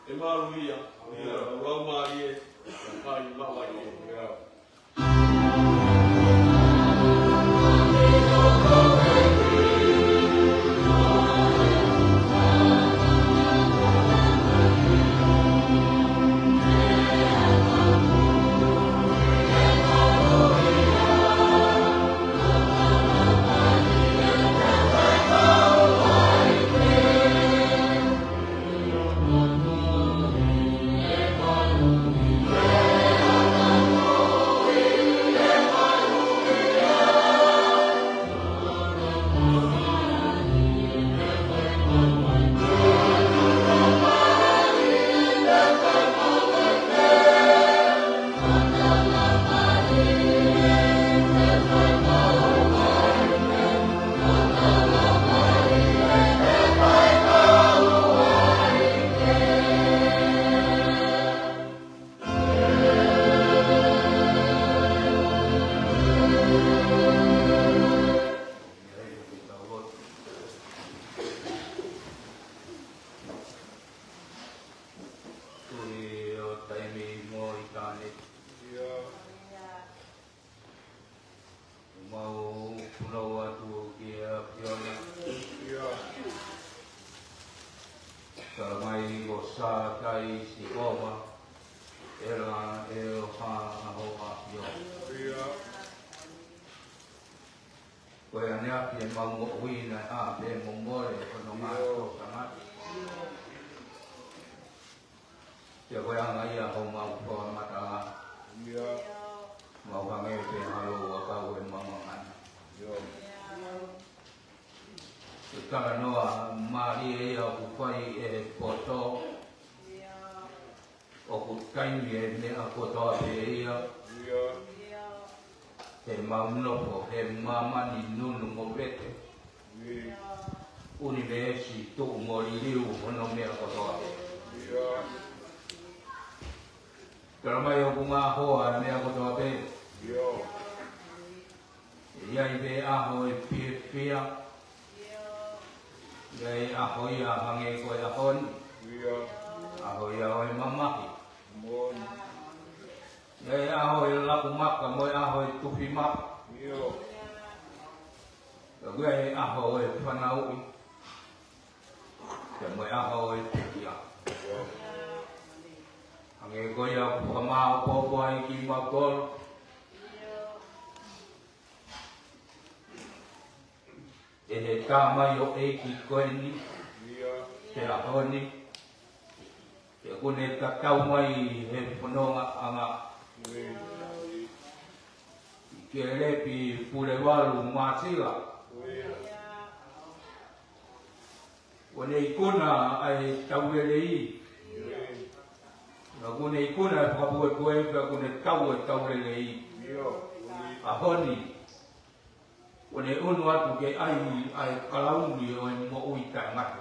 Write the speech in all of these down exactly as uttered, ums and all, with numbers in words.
ʻE malu ia, ia, lau mālie, ʻe fai maʻu ai. Tui ʻo taimi mo ʻitāniti. Mau punou atu ki he ʻAfiona. Tala mai ko Sātai Sikoma, ʻEla ʻEloha ʻa ho ʻAfiona. Ko e ʻaneafi ʻe mau moʻui naʻe ʻā pē mo mole ʻi hono ngaahi tō tangata. Pea ko e anga ia homau fakamatala. Mau hangē pē ha lou ʻakau ʻe mamangana. Ko e talanoa mālie ia ʻoku fai ʻe he poto. ʻOku taimi e meʻa kotoa pē ia. He mau nofo he māmani nunu mo vete. ʻUnivēsi tuʻu mo liliu hono meʻa kotoa pē. Tala mai ʻoku ngaohi e meʻa kotoa pē. ʻE ʻi ai pē ʻaho ʻe fiefia. ʻE ʻi ai ʻaho ia hangē ko e ʻaho ni. ʻAho ia ʻo e mamahi. ʻE ʻi ai ʻaho ʻe laku maka mo e ʻaho ʻe tufi maka. ʻE ʻi ai ʻaho ʻe fanauʻi. Pea mo e ʻaho ʻe pekia. Hangē ko ia ʻoku fakamāʻopoʻopo ai kimautolu ʻe he tamaioʻeiki ko eni, he ʻaho ni, he ʻoku ne tatau mai he fonongaʻanga ʻi Kelepi Pulevalu Māsila. ʻOku ne ikuna ʻa e taulelei. Pea ʻoku ne ikuna e fakapuepue, pea ʻoku ne tau e taulelei. ʻAho ni, ʻoku ne ʻunu atu ke ʻai ʻa e kalauni ʻo e moʻui taʻengata.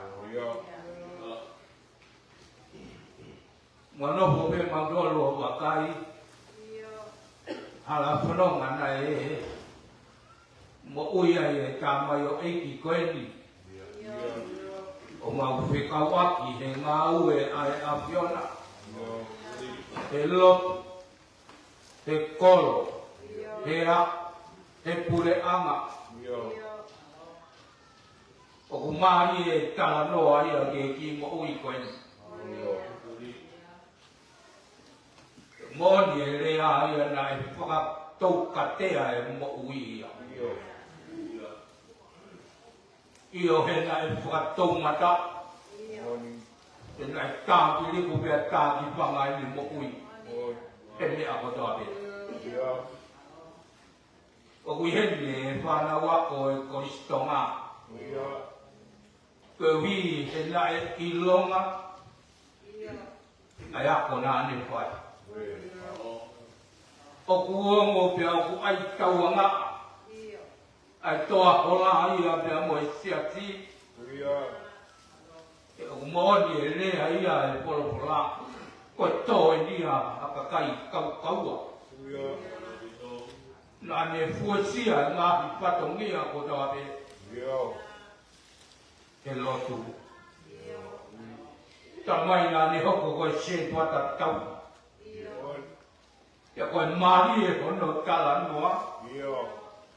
Mo nofo pē mautolu ʻo vakai hala fononga naʻe moʻui ai e tamaioʻeiki ko eni. ʻO mau fekauʻaki he ngāue ʻa e ʻAfiona, he lotu, he kolo, he aʻu, he puleʻanga. ʻOku mālie e talanoa ia ki he kiʻi moʻui ko eni. Moʻoni e lea ia naʻe fakatoukatea e moʻui ia. ʻIo, he naʻe fakatoumata. He naʻe tākiliku pea tākifanga ʻene moʻui he meʻa kotoa pē. ʻOku ʻi heni e fānau ako ʻo e Kolisi Tonga. Koeʻuhi he naʻe ʻilonga ʻa e ako naʻa ne fai. ʻOku ongo pea ʻoku ʻai tauangaʻa ʻa e toa hola ia pea mo e siasi. He ʻoku moʻoni e lea ia e folofola, ko e tō eni ia ʻa e kakai kaukaua. Naʻa ne fuesia e ngaahi fatongia kotoa pē he lotu. Tamai, naʻa ne hoko ko e sētuata tatau. Pea ko e mālie hono talanoa.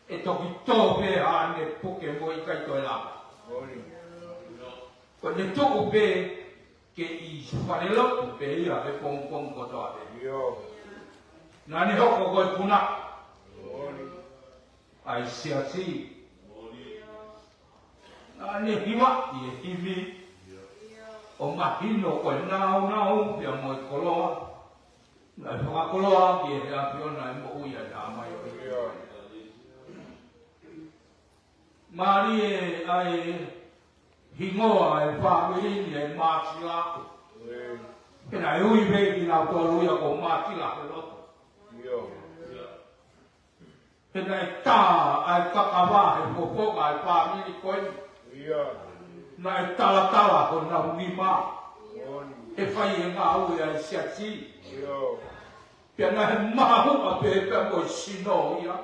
ʻE toki tō pē haʻane puke mo ʻikai toe lava. Ko ʻene tuʻu pē ki he falelotu pē ia he pongipongi kotoa pē. Naʻa ne hoko ko e puna ʻa e siasi. Naʻa ne hivaʻi e himi ʻo mahino ko e nāunau pea mo e koloa naʻe fakakoloa ʻaki ʻe he ʻAfiona e moʻui ʻa e tamaioʻeiki. Mālie ʻa e hingoa ʻa e fāmili ni, ʻa e Māsila. He naʻe ui pē kinautolu ia ko Māsila he lotu. He naʻe tā ʻa e kakava he fofonga ʻa e fāmili ko eni. Naʻe talatala honau nima he fai e ngāue ʻa e siasi. Pea naʻe mahuʻa pē pea mo e sino ia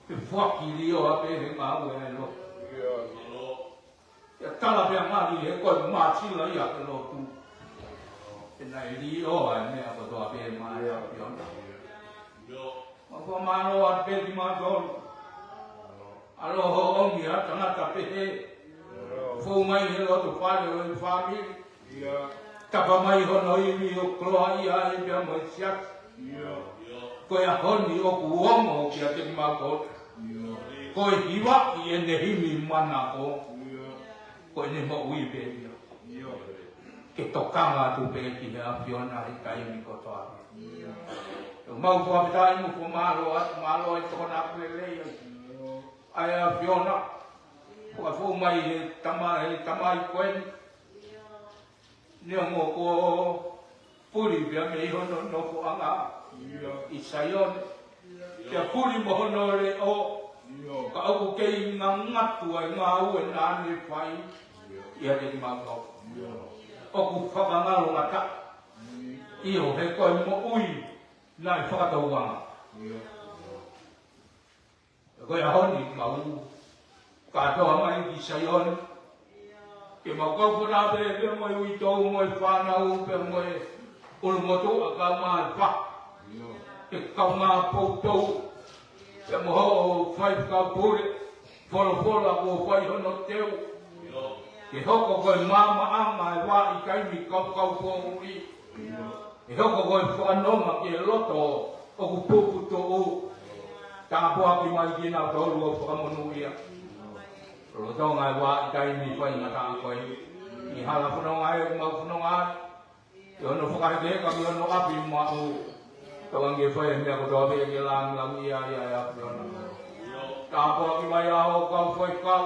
he fakilioa pē he ngāue ʻa e lotu. Ia tala pea ngali he ko e Māsila ia he lotu. He naʻe lioa e meʻa kotoa pē maʻa e ʻAfiona. Mau fakamālō atu pē kimautolu. ʻAlo hoʻo ʻomi ha tangata pehē. Fou mai he loto fale ʻo e fāmili. Tapa mai hono ivi ʻo koloaʻia ai pea mo e siasi. Ko e ʻaho ni ʻoku ongo kiate kimautolu ko e hivaʻi ʻene himi manako. Ko ʻene moʻui pē ia. Ke tokanga atu pē ki he ʻAfiona he taimi kotoa. Mau fakafetaʻi mo fakamālō atu, mālō e tokona ʻaku lelei ai. ʻA e ʻAfiona, fakafou mai he tama, he tamai ko eni. Neongo kuo puli pea mei hono nofoʻanga ʻi Saione. Pea puli mo hono leʻo. Ka ʻoku kei ngangatu ʻa e ngāue naʻa ne fai ʻiate kimautolu. ʻOku fakangalongataʻa. ʻIo, he ko e moʻui naʻe fakatauanga. Ko e ʻaho ni mau kātoa mai ki Saione. Ke mau kau fononga pē pea mo e uitou mo e fānau pea mo e ʻulumotuʻa kae ʻumaʻā e fā. Ke kaungā poupou. Pea mo hoʻo faifekau pule. Folofola kuo fai hono teu. Ke hoko ko e maamaʻanga e vahaʻa taimi kaukaupoʻuli. ʻE hoko ko e fakanonga ki he loto ʻoku puputuʻu. Tāpuaki mai kinautolu ʻoku fakamonūʻia. Lolotonga e vahaʻa taimi faingataʻa ko eni. ʻI he hala fononga ʻoku mau fononga ai. ʻI hono fakahekeheka mei hono ʻapi maʻu. Tauange fai e meʻa kotoa pē ke langilangiʻia ai ʻa e ʻAfiona. Tāpuaki mai ʻa hoʻo kau faifekau.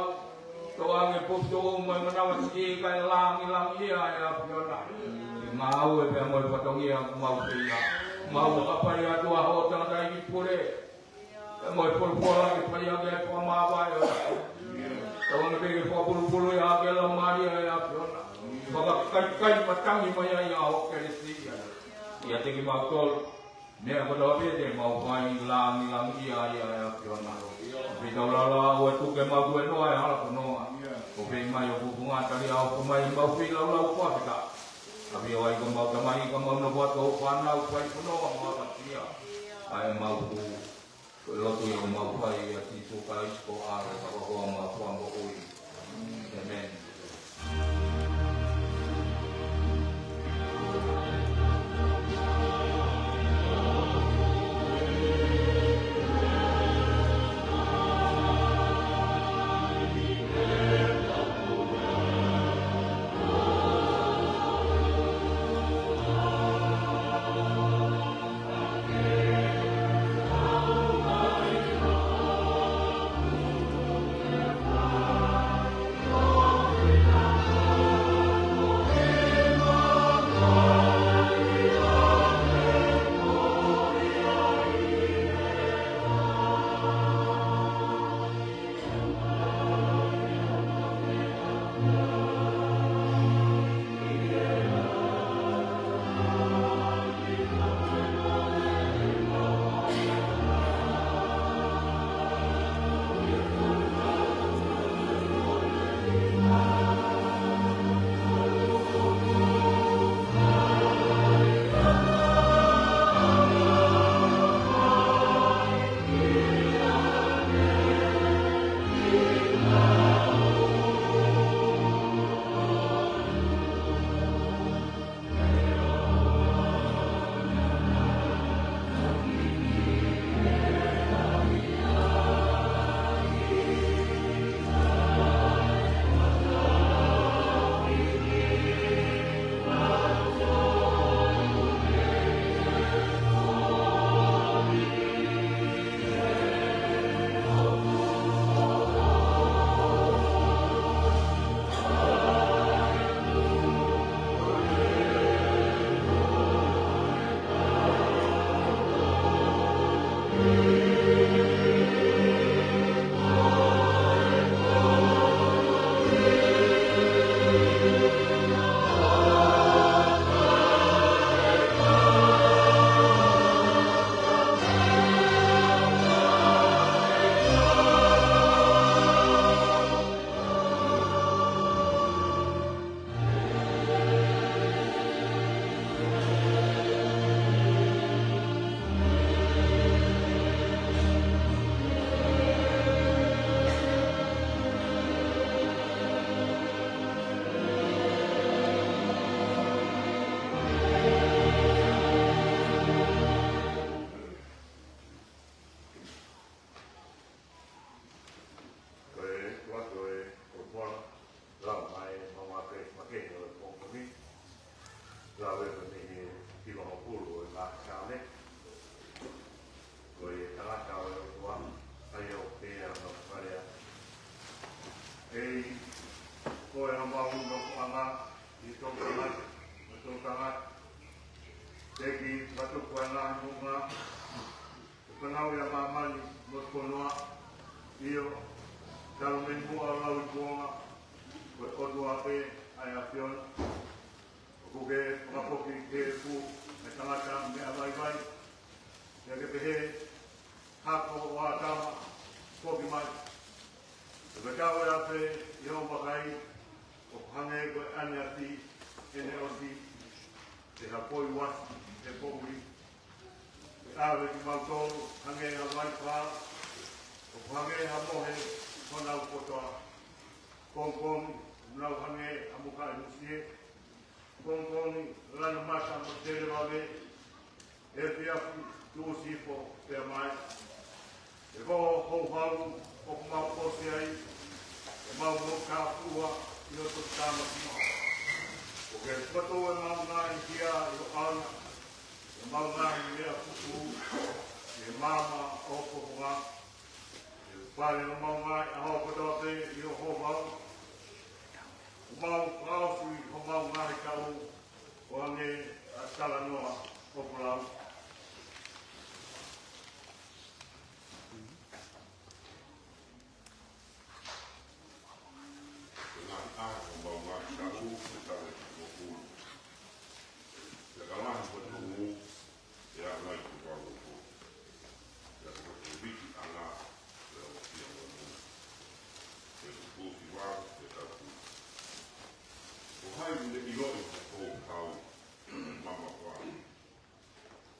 Tauange puputuʻu mo e manavasiʻi kae langilangiʻia ai ʻa e ʻAfiona. ʻI he ngāue pea mo e fatongia ʻoku mau fai. Mau fakapai atu ʻa hoʻo tangataʻeiki pule. Pea mo e folofola ke fai ʻaki ʻa e fakamāvae ʻo e ʻAfiona. Tauange pē ke fakapulupulu ia ʻaki e laumālie ʻa e ʻAfiona. Fakakaikaimatangi mai ai ʻa hoʻo kelesi ia. ʻIate kimautolu. Meʻa kotoa pē te mau fai langilangiʻia ai ʻa e ʻAfiona. Pea tau lava ʻo tuku ke mau tuēnoa he hala fononga. ʻO fai mai ʻo pupunga tali ʻa hoʻo mai mau feilaulau fakafetaʻi. ʻAfio ai ko mau tamai ka mau nofo atu hoʻo fānau fai fononga mo ʻapasia. ʻA e mau ku. Ko e lotu ia ʻoku mau fai ʻia Sīsū Kalaisi ko e ʻAlo ka ko homau Fakamoʻui. ʻĒmeni. Lave ko eni he hiva hongofulu ʻo e ngaahi Saame. Ko e tangata ʻo e ʻOtua, ʻa ia ʻoku pehē ʻa e ngaahi fale. ʻEiki, ko e ʻamau nofoʻanga ʻi he toʻutangata, ʻi he toʻutangata. Teʻeki fakatupu ʻa e ngaahi moʻunga, ʻo fanauʻi ʻa māmani mo e fonua. ʻIo, talu mei muʻa ʻo lauikuonga, ko e ʻOtua pē ʻa e ʻAfiona. ʻOku ke fakafoki ki he efu ʻa e tangata meʻa vaivai, pea ke pehē, Hako ʻo ʻĀtama, foki mai. Ko e kau ʻe afe ʻi hoʻo vakai, ʻoku hangē ko e ʻaneafi ʻene ʻosi, ʻi ha foʻi uasi he poʻuli. Ke ʻave kimautolu hangē ha vaipā, ʻoku hangē ha mohe honau kotoa. Kongokongi, ʻoku nau hangē ha mukaʻi musie. Kongokongi, lanu mata mo televave, efiafi, tuʻusi hifo pea mae. He ko hoʻo houhau ʻoku mau ʻosi ai, ʻemau moʻui taʻefua ʻi ho toki tāmaki. ʻOku ke fokotuʻu ʻemau ngaahi hia ʻi ho ʻao, ʻemau ngaahi meʻa fuku ʻi he maama ʻo ho fofonga. Ke fale homau ngaahi ʻaho kotoa pē ʻi ho houhau. ʻOku mau fakaʻosi homau ngaahi taʻu ʻo hangē ha talanoa ʻoku lau. Ko e ngaahi ʻaho homau ngaahi taʻu, ko e taʻu ʻe hongofulu. Pea ka lahi ko e tuʻunga, ʻe aʻu mai ki he valu ʻo e pō. Pea ko e vitiʻanga, pea ʻoku ʻikai mo e muna. Pea ko e tuʻusi vā, pea tau pū. Ko hai ʻoku ne ʻiloʻi hoʻo houhau, mamafa.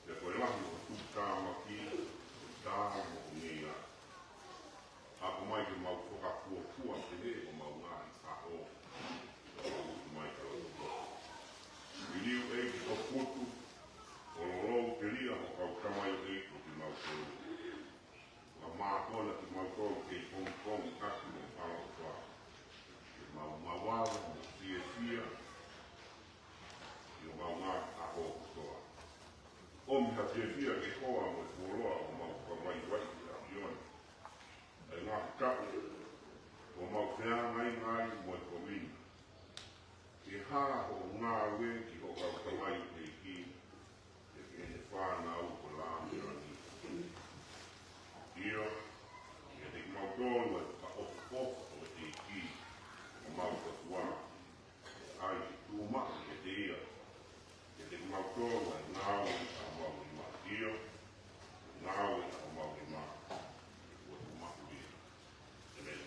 Pea ko e lahi hoʻo tuʻutāmaki, ko e tā moʻoni ia. Hoko mai ke mau fakafuofua pehē ʻo mau ngaahi ʻaho. Pea mau utu mai ka loto. Liliu ʻEiki ho putu, ʻo lolou telia ho kau tamaioʻeiki ʻo kimautolu. Ka mākona kimautolu ke pongipongi ʻaki mo ʻaloʻofa. Ke mau mavava mo fiefia, ʻi homau ngaahi ʻaho kotoa. ʻOmi ha fiefia ke hoa mo e fuoloa ʻo mau fakavaivaiʻi ʻa ʻAfiona. ʻI he ngaahi taʻu ʻo mau feangainga ai mo e kovina. Ke hā hoʻo ngāue ki ho kau tamaioʻeiki, pea ki heʻene fānau ko e Laami ʻo Langi. ʻIo, kiate kimautolu ʻa e fakaʻofoʻofa ʻo e ʻEiki ko homau ʻOtua. ʻAi, tuʻu maʻu kiate ia, kiate kimautolu ʻa e ngāue ʻa homau nima. ʻIo, ngāue ʻa homau nima, kuo tuʻu maʻu ia. ʻĒmeni.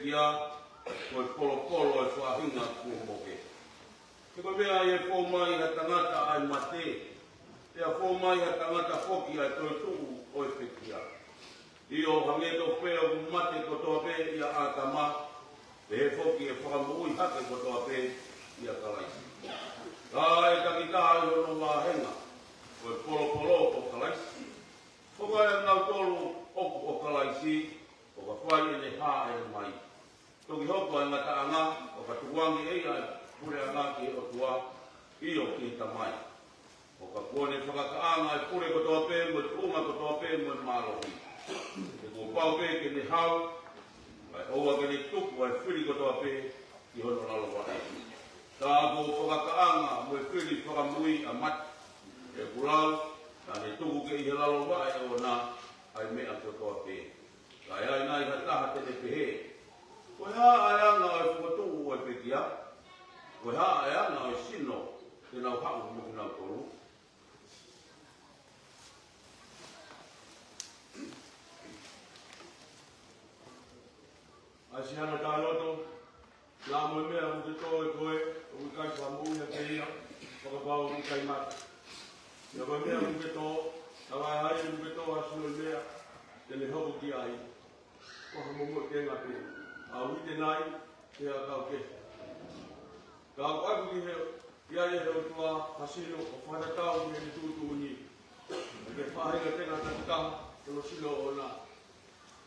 pekia, ko e polopolo ʻo e faʻahinga kuo moke. He ko e meʻa ia ʻe fou mai ʻa e tangata ʻa e mate, pea fou mai ʻa e tangata foki ʻa e toetuʻu ʻo e pekia. ʻIo, hangē tofu pē ʻoku mate kotoa pē ʻia ʻĀtama, pehē foki ʻe fakamoʻui hake kotoa pē ʻia Kalaisi. Ka ʻe takitaha ʻi hono vāhenga, ko e polopolo ko Kalaisi. Ko e ʻa nautolu ʻoku ʻo Kalaisi, ʻo ka fai ʻene hāʻele mai. Toki hoko ʻa e ngataʻanga, ʻo ka tukuange ʻe ia ʻa e puleʻanga ki he ʻOtua, ʻio ki he Tamai. ʻO ka kuo ne fakakaʻanga ʻa e pule kotoa pē, mo e tuʻunga kotoa pē, mo e mālohi. He kuo pau pē ke ne hau, kae ʻoua ke ne tuku ʻa e fili kotoa pē ki hono lalo vaʻe. Ka kuo fakakaʻanga mo e fili fakamui ʻa mate, ʻeku lau, naʻa ne tuku ki he lalo vaʻe ʻoʻona ʻa e meʻa kotoa pē. Ka ʻe ʻi ai nai ha taha te ne pehē, ko e hā ʻa e anga ʻo e fokotuʻu ʻo e pekia? Ko e hā ʻa e anga ʻo e sino te nau haʻu mo kinautolu? ʻAsi hano tā loto, naʻa mo e meʻa ʻoku ke tō ʻe koe, ʻoku ʻikai fakamoʻui ʻiate ia, fakapapau ʻoku ʻikai mate. Pea ko e meʻa ʻoku ke tō, ka vae hai ʻoku ke tō ʻa sino meʻa, te ne hoko ki ai. Ko ha momoʻi tenga pē, ʻa uite nai, pea kau kehe. Ka ʻoku ʻoatu ki he, ʻi ai ʻe he ʻOtua, ha sino, ʻo fakatatau ki heʻene tuʻutuʻuni. Ke faʻahinga tenga takitaha, ko hono sino ʻoʻona.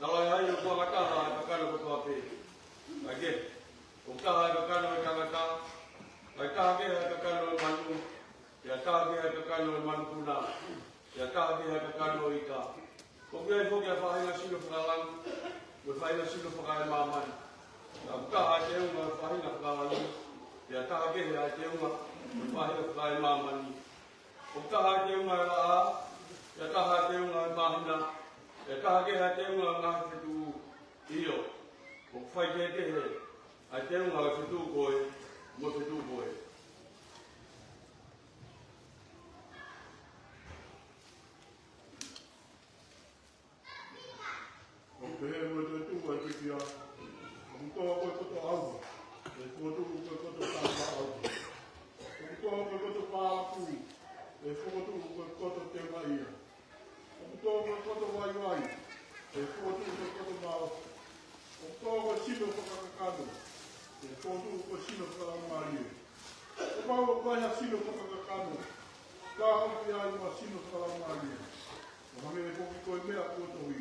Ka vae hai ʻoku fakataha ʻa e kakano kotoa pē. ʻAi ke, ʻoku taha ʻa e kakano ʻo e tangata, ʻoku taha kehe ʻa e kakano ʻo e manu, pea taha kehe ʻa e kakano ʻo e manupuna, pea taha kehe ʻa e kakano ʻo e ika. ʻOku ʻi ai foki ʻa e faʻahinga sino fakalangi, mo e faʻahinga sino fakaemāmani. Ka ʻoku taha ʻa e teunga ʻo e faʻahinga fakalangi, pea taha kehe ʻa e teunga ʻo e faʻahinga fakaemāmani. ʻOku taha ʻa e teunga ʻo e laʻā, pea taha ʻa e teunga ʻo e māhina, pea taha kehe ʻa e teunga ʻo e ngaahi fetuʻu. ʻIo, ʻoku faikehekehe ʻa e teunga ʻo e fetuʻu ko ē mo e fetuʻu ko ē. ʻOku pehē mo e toetuʻu ʻa e pekia, ʻoku tō ko e koto ʻauha, ʻe fokotuʻu ko e koto tāufaʻāuha. ʻOku tō ko e koto pālaku, ʻe fokotuʻu ko e koto temaʻia. ʻOku tō ko e koto vaivai, ʻe fokotuʻu ko e koto mālohi. ʻOku tō ko e sino fakakakano, ʻe fokotuʻu ko e sino fakalaumālie. Kapau ʻoku ʻi ai ha sino fakakakano, ka ʻoku ʻi ai mo ha sino fakalaumālie. ʻO hangē foki ko e meʻa kuo tohi,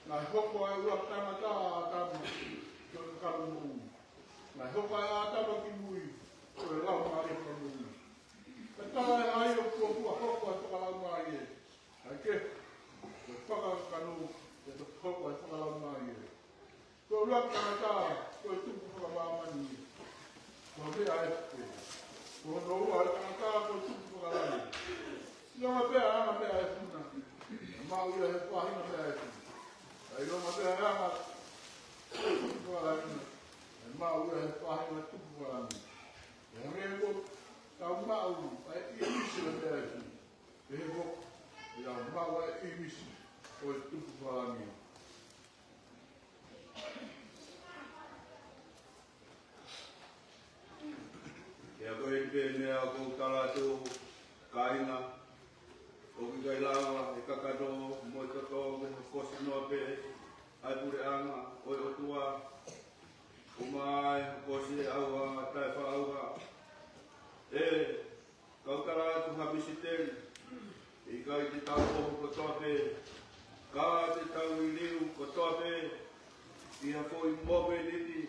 naʻe hoko ʻa e ʻuluaki tangata ʻa ʻĀtama, ko e kakano moʻui. Naʻe hoko ʻa ʻĀtama ki mui, ko e laumālie fakamoʻui. Ka taha ʻe ʻai ʻo kuo hoko ʻa e fakalaumālie. ʻAi ke, ko e fakakakano, ʻe toki hoko ʻa e fakalaumālie. Ko e ʻuluaki tangata, ko e tupu fakamāmani. Ko e meʻa ʻe pē. Ko hono ua ʻa e tangata, ko e tupu fakalangi. ʻIlonga pē ʻa e anga meʻa ʻe funa, ʻe maʻu ia ʻe he faʻahinga meʻa ʻe funa. ʻIlonga pē ʻa e anga tupu fakalangi, ʻe maʻu ia ʻe he faʻahinga tupu fakalangi. ʻE hangē ko ʻetau maʻu ʻa e ʻīmisi ʻo e meʻa ʻe funa. Pehē foki, ʻetau maʻu ʻa e ʻīmisi ʻo e tupu fakalangi. Pea ko e pē meʻa ʻoku ou tala atu, kāinga, ʻoku ʻikai lava ʻe he kakano mo e toto ke hokosi noa pē ʻa e puleʻanga ʻo e ʻOtua, ʻumaʻā e hokosi ʻa e ʻauha taʻefaʻaʻauha. ʻE, kau tala atu ha misiteli, ʻikai te tau ohu kotoa pē, ka te tau liliu kotoa pē, ʻi ha foʻi momeniti,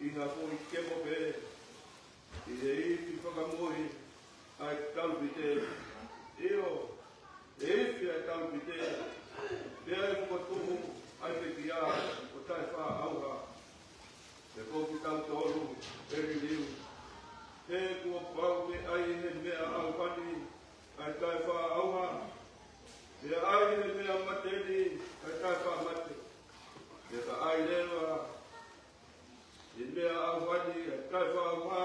ʻi ha foʻi kemo pē, ʻi he ifi fakamoʻui ʻa e talupite, ʻio, ʻe ifi ʻa e talupite, pea ʻe fokotuʻu ʻa e pekia ʻo taʻefaʻaʻauha. Pea ko kitautolu ʻe liliu, he kuo pau ke ʻai ʻe he meʻa ʻauha ni ʻa e taʻefaʻaʻauha, pea ʻai ʻe he meʻa mate ni ʻa e taʻefaʻamate. Pea ka ʻai leva ʻe he meʻa ʻauha ni ʻa e taʻefaʻaʻauha,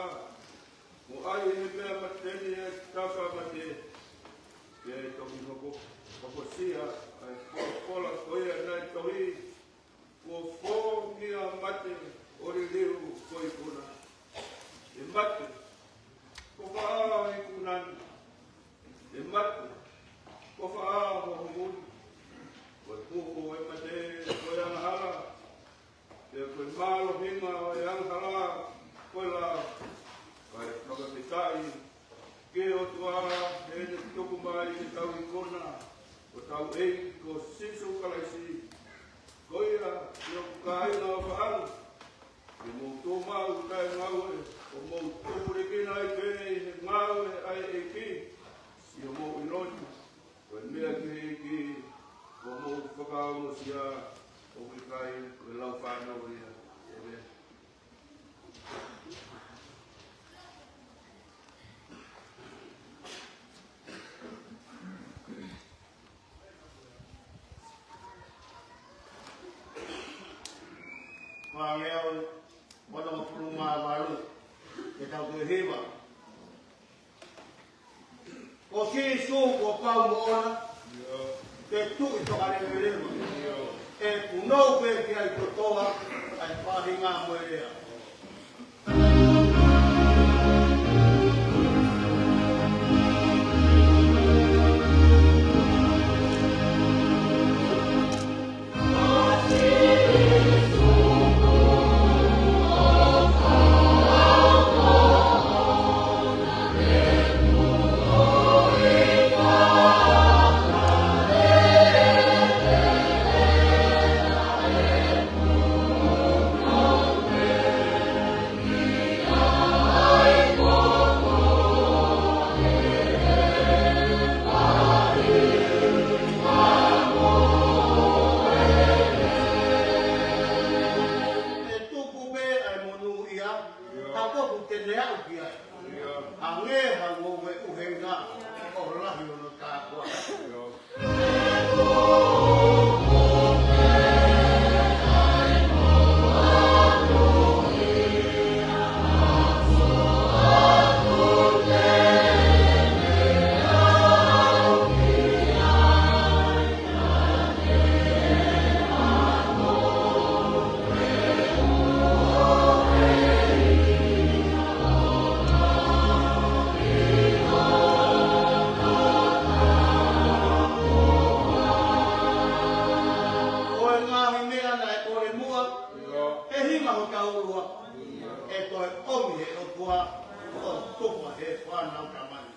mo ʻai ʻe he meʻa mate ni ʻa e taʻefaʻamate, pea ʻe toki hoko, hokosia ʻa e folofola ko ia naʻe tohi, Kuo fō mei he mate ʻo liliu ko e ikuna. ʻE mate, ko fē hoʻo ikuna ni? ʻE mate, ko fē hoʻo huhu ni? Ko e pupu ʻo e mate ko e angahala, pea ko e mālohinga ʻo e angahala ko e lao. Kae fakafetaʻi ki he ʻOtua heʻene tuku mai ʻetau ikuna, ko hotau ʻEiki ko Sīsū Kalaisi. Ko ia, ʻe hoku kāinga ʻofaʻanga, ke mou tuʻu maʻu ʻo taʻengaue, ʻo mou tupulekina ai pē ʻi he ngāue ʻa e ʻEiki, ʻi hoʻomou ʻiloʻi ko e meʻa ki he ʻEiki, ko hoʻomou fakaongosia, ʻoku ʻikai ko e lau fānau ia. ʻĒmeni. Fāngeau, ono mā pulu mā valu, ke tau toe hiva. Ko Sīsū kuo pau moʻona, ke tuʻi fakaleveleva. ʻE punou pē ki ai kotoa ʻa e faʻahinga mo e lea. ʻE tuku pē ʻa e monūʻia, ka ʻoku te ne aʻu ki ai. Hangē ha ngoue ʻuhinga ʻo lahi hono tāpuaki. Ko e ngaahi meʻa naʻe kole muʻa, ʻe hima hotau ʻuluaki, ʻe toe ʻomi ʻe he ʻOtua, ʻo tuku ʻe he Fanatamani.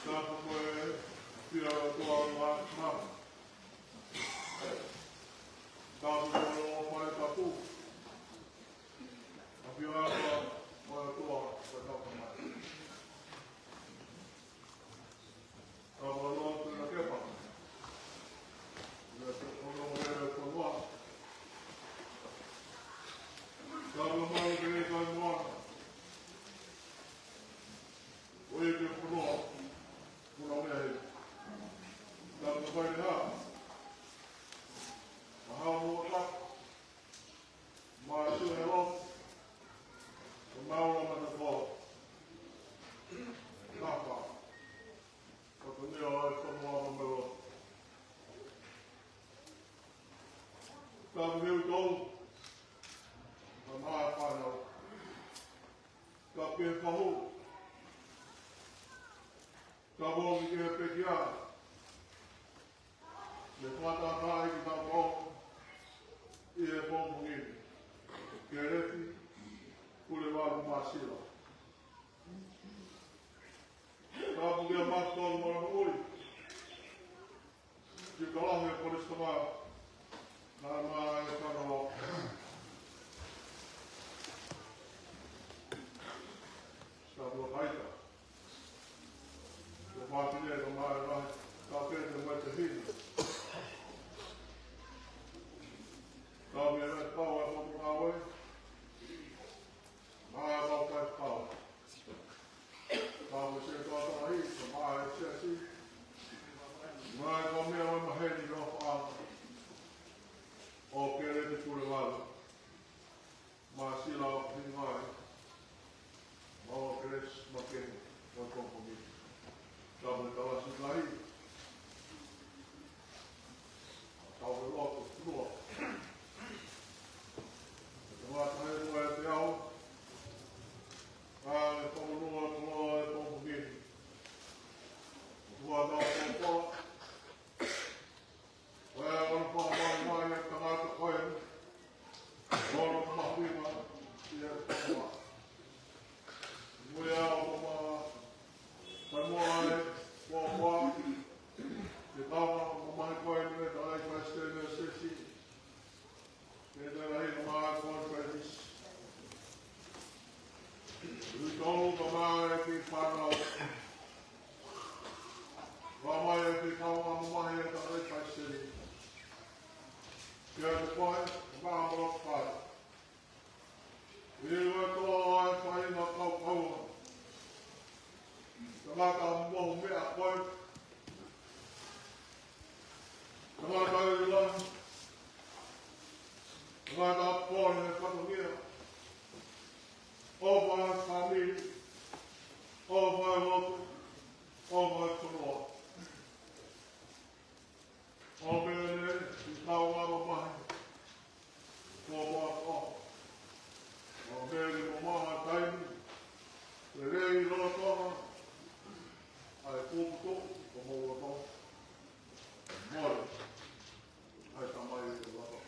Tapu ko e ʻafio ʻa e ʻOtua ʻi māmani. Tapu ko e ʻofa ʻa e tapu. ʻAfio ʻa e ʻOtua ʻi he tapu mai. Tapu ʻa e ʻOtua ʻi he kepa. ʻI he tō kono ʻo e fonua. Tapu ʻa e ʻOtua ʻi he fonua. ʻOku ʻi he fonua. Puna mea he. Tapu ʻa e Faiʻineha. Maha mo ta. Mātuʻa ʻo e lotu. Ko e maula matapoa. Tapu. Ko e tō mea ʻo e fonua mo e lotu. Tapu ʻa e ʻOtua. Maha fānau. Tapu ki he fahu. Tapu ki he pekia. Mo e fakatātā ʻi he tau pau ʻi he pongipongi ni. Kelesi, Pulevalu Māsila. Tapu ki he mātuʻa mo e hui. Ki he kalafi ʻa e Kolisi Tapu. Naʻa mai fano. Sātua kaita. Ko Pātine ka mai lahi. Ka pē te mai te hini. Ka me rai pau e fano awe. Mai ka kai pau. Ka mo se ka kai ka mai se si. Mai ka mea mai maheni no fa. O kere te kule wala. Māsila ʻo Hingai, Mau Keles Makeni, ʻo Tonga Komiti. Tau me tala si lahi. Tau me loto, lua. Tau me tahe lua e te au. Ka le Tonga Nua, Tonga Komiti. Tua tau tau. Ko e ʻofa mai mai e tangata ko eni, ʻoku mahuʻinga ʻi he Tonga. Mui au ko ma, ka mo ai, ko koa, ke tama, ko mai ko eni, me tala i Palesiteni ʻo e Siasi. Ke tala i ma ko Palesiteni. Ui tolu ka mai ki fānau. Ka mai e ki kau a mamahi e tala i Palesiteni. Kia te koe, ma mo fai. Ui ua toa e fai na kau kau. Tangata mo meʻa koe. Tangata ila. Tangata pole e fatongia. ʻOfa e fāmili. ʻOfa e lotu. ʻOfa e fonua. ʻO mene, i tau ava mahi. Ko ʻofa. ʻO mene mo maha taimi. Lelei loto. ʻAi puputu, ko mau loto. Mole. ʻAi tamai e loto.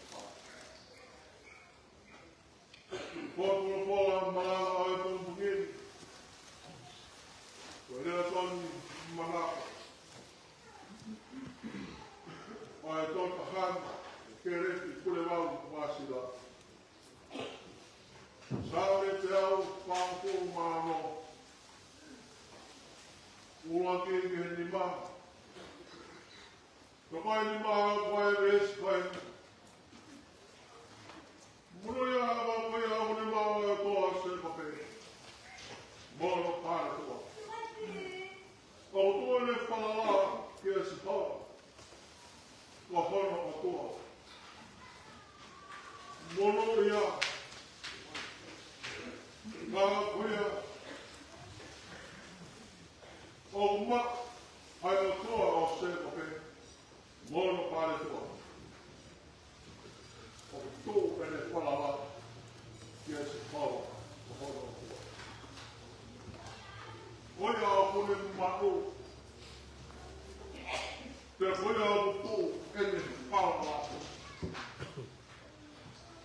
Ko Tupou Malanga ʻo e Tonga Komiti. Ko Lea Toni Manako. ʻO e Totahana, Keleti Pulevau Māsila. Saame te au fāngofulu mā ono. ʻUluaki ki he nima. Ka mai ni mā ko e veesi ko e. Mono ia ʻa ko ia ʻo ne mā ʻo e toa se pape. Mono pare toa. ʻO toa ne falala ki he Sihova. Ko hono ʻOtua. Mono ia. Mā ko ia. ʻO ma ʻa e ʻOtua ʻo se pape. Mono pare toa. ʻO tuʻu pē ne falala. Kia se pau. Ko hono ʻOtua. Ko ia ʻoku ne maʻu. Pea ko ia ʻoku tuʻu ʻene falala.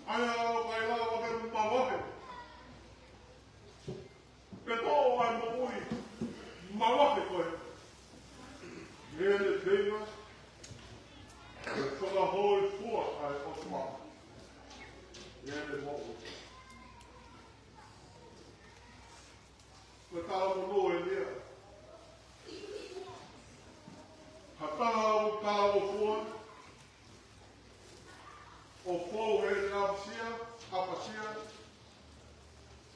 ʻAi ʻo kai lava ke mavahe. Pe ko ai moʻui, mavahe koe. Mele peinga, ke fakahōifua ai ʻOtua. Mele moʻui. Ko e tala mo noe lia. Ka tala ʻo tala ʻo fua. ʻO fou he ʻapasia, ʻapasia.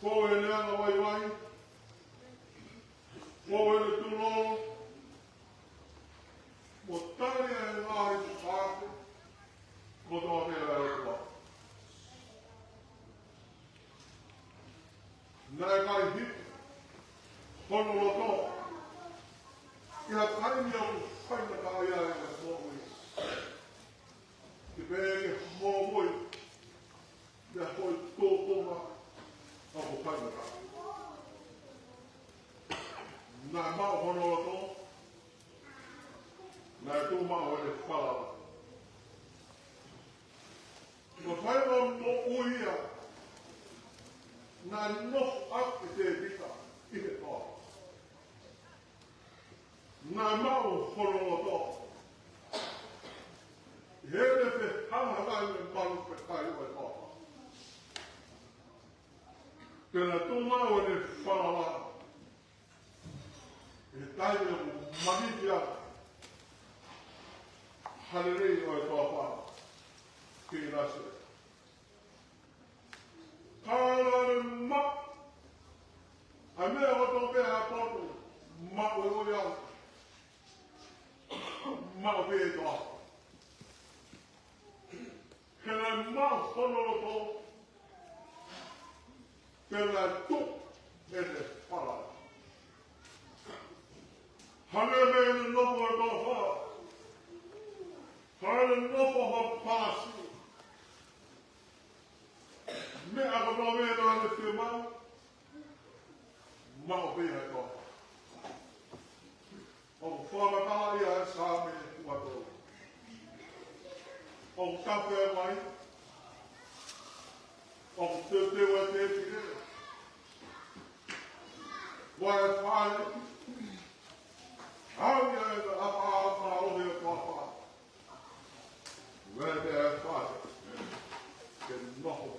Fou he anga vaivai. Fou he tulolo. Mo tali ʻa e ngaahi fakaafe. Mo toa ke ʻa e ʻOtua. Naʻe kai hiki hono loto. ʻI ha taimi ʻoku faingataʻaʻia ai ʻa e moʻui. Ke pehē ke hoʻo moʻui. Pea ko e tōtōma ʻoku faingataʻa. Naʻe maʻu hono loto. Naʻe tuʻu maʻu ʻene falala. Ko e fai ʻo e moʻui ia, naʻe nofo ʻa Tēvita ʻi he toa. Naʻe maʻu hono loto. He ne fehangahangai mo e Pea naʻe tuʻu maʻu ʻene falala ʻi he taimi ʻoku maniti ai ha lelei ʻo e toafa ki Lasea. Ka naʻe maʻu ʻa e meʻa kotoa pē ʻa e potu, maʻu ʻe ia ia, maʻu pē ʻe ia ia. He naʻe maʻu hono loto, pea naʻe tuʻu ʻene falala. Hangē ko ʻene nofo ʻi he toafa, hangē ko ʻene nofo ʻi he palasi. Meʻa kotoa pē naʻa ne fiemaʻu, maʻu pē ia ʻe ia ia. ʻOku fakamatalaʻi ʻe he Saame ua tolu. ʻOku tafe ʻa e vai. ʻOku teuteu ʻa e tēpile. Vaeua ʻa e fale. Hau ia e ʻapa ʻa e mālohi ʻo e toafa. Vaeua ʻa e fale. Ke nofo.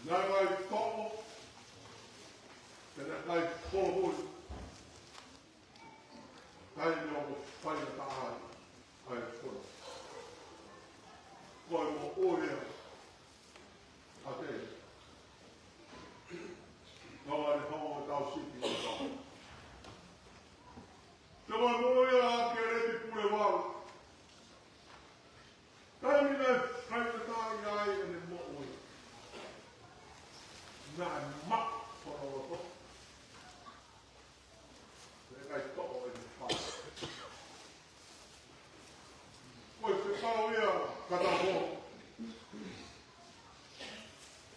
Naʻe ʻikai toʻo, pea naʻe ʻikai holoholo, taimi ʻoku faingataʻa ai ʻa e fono. Ko e moʻui ia ʻa Kēleti. Ko e moʻui ia ʻa Kēleti Pulevale. Taimi naʻe faingataʻaʻia ai ʻene moʻui, naʻe maʻu hono loto, naʻe ʻikai toʻo ʻene fale. Ko e fekau ia ka tau ō.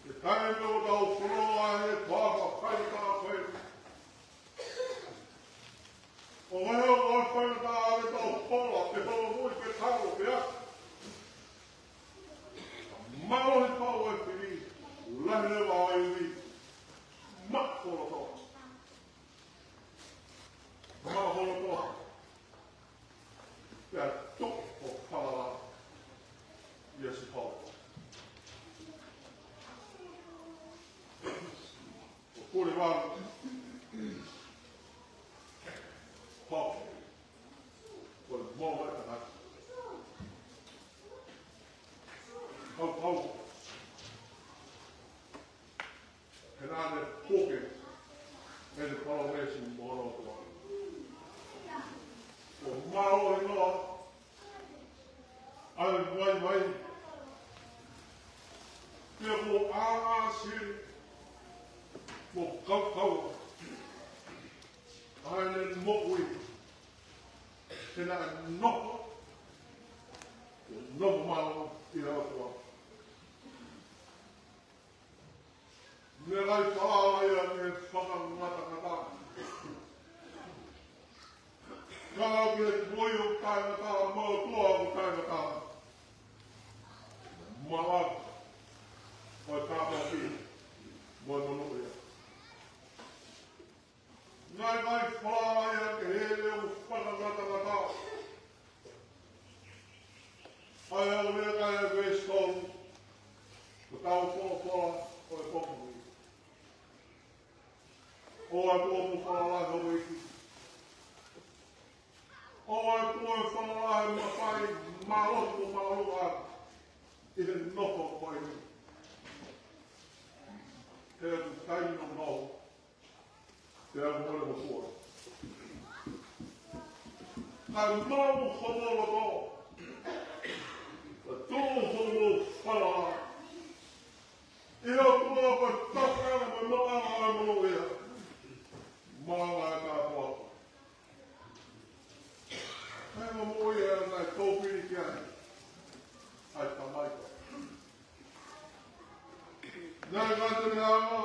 He taimi ʻoku tau fononga ai he toafa faingataʻa ko eni, ʻoku ʻi ai ʻa e faingataʻa ʻoku tau hola, pe hola moʻui, pe talo, pe ako. Mālohi pau e fili, lahi leva ʻa e ivi, maʻu hono loto. Maʻu hono loto. Pea tuʻu ʻo falala ʻia Sihova. ʻO Pulevale. Hoko. Ko e moʻui ʻa e tangata. Hau, hau. He naʻa ne puke ʻene palōmesi mo hono ʻOtua. Ko e mālohi noa ʻa e vaivai. Pea ko e ʻāsili mo e kaukaua ʻa ʻene moʻui. He naʻe nofo, nofo mālohi ʻi he ʻOtua. Naʻe ʻikai falala ia ki he fakangatangata. Ka ki he moʻui ʻoku taʻengata, mo e ʻOtua ʻoku taʻengata. Malava ʻo e tāpuaki mo e monūʻia. Naʻe ʻikai falala ia ki he hele ʻoku fakangatangata. ʻA ia ʻoku lea ki ai ʻa e veesi tolu, ko ʻetau folofola ʻo e potu ni. ʻOua ʻe tuku hoʻo falala ki ho ʻEiki. ʻOua ʻe tuku hoʻo falala he mafai, mālohi mo māʻolunga ʻi he nofo ko eni. He ʻoku taʻengatá. Pea mole mo fua. Kae maʻu homo loto. Kae tuʻu homo falala ʻi he ʻOtua, ko e tafaʻaki mo e maʻuʻanga ʻo e monūʻia. Maʻuʻanga ʻo e tāpuaki. Kae maʻu ia naʻe tōpili ki ai ʻa e tamaiki. Naʻe ʻikai te ne hanga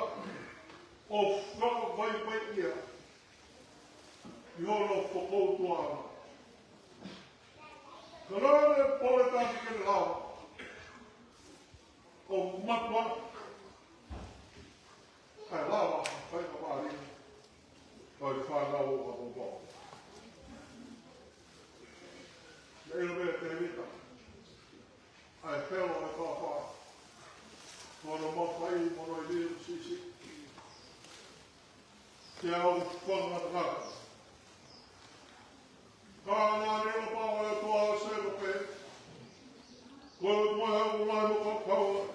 ʻo fakavaivaiʻia ʻi hono fokoutuʻanga. Ka naʻe pole taki ke ne lava ʻo mātuʻaki kae lava ʻo fai ka pali ʻo e fānau ʻo e ʻapongipongi. Naʻe ʻilo pē ʻe Tēvita ʻa e helo ʻo e toafa, ko hono mafai mo Te au fanga kaka. Ka naʻa ne ʻilo pau ʻe he ʻOtua ʻa Sēkope, ko e ʻOtua ʻoku lahi mo fakakaukau.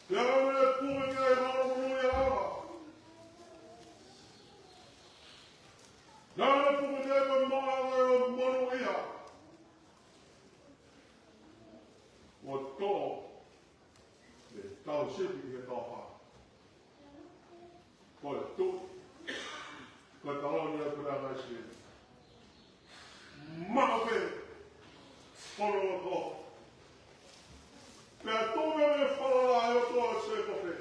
Te ne puke ki ai hono monūʻiaʻanga. Naʻa ne puke ki ai ko e maʻuʻanga ʻo e monūʻia. ʻO tō, ʻe tau sipi ʻi he tō pā. Ko e tuʻi, ko e taloni ʻo e puleʻanga ʻIsileli. Maʻu pē hono loto. Pea tuʻu mei he falala ʻo e ʻOtua ʻo Sēkope.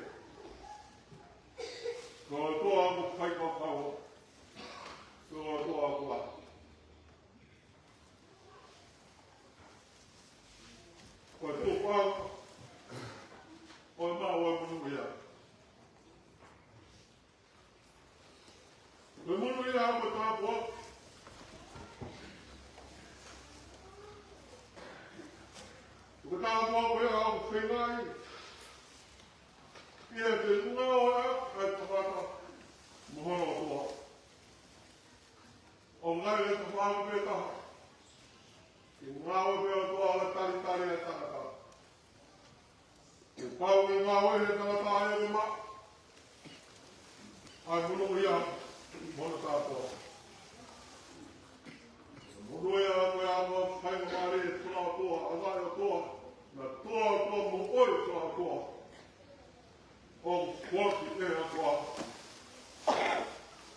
Ko e ʻOtua ʻoku faifakau. Ko e ʻOtua ʻoku lahi. Ko e tuʻuʻanga ʻo e maʻu ʻo e monūʻia. Ko e monūʻia ʻoku tāpuaki. Ko e tāpuaki ʻoku feinga ia ke ngāueʻaki ʻa e tangata mo hono ʻOtua. ʻO ngāue ke fānau pē taha. Ke ngāue pē ʻa e ʻOtua ʻo talitali ʻa e tangata. Kuo pau ke ngāue ʻe he tangata ʻa ia ke maʻu ʻa e monūʻia mo hono tāpuaki. Monūʻia ko e anga faingamālie ʻa e ʻOtua, ʻa e ʻOtua. Naʻe ʻOtua mo ʻoe ʻOtua. ʻOku foaki ʻe he ʻOtua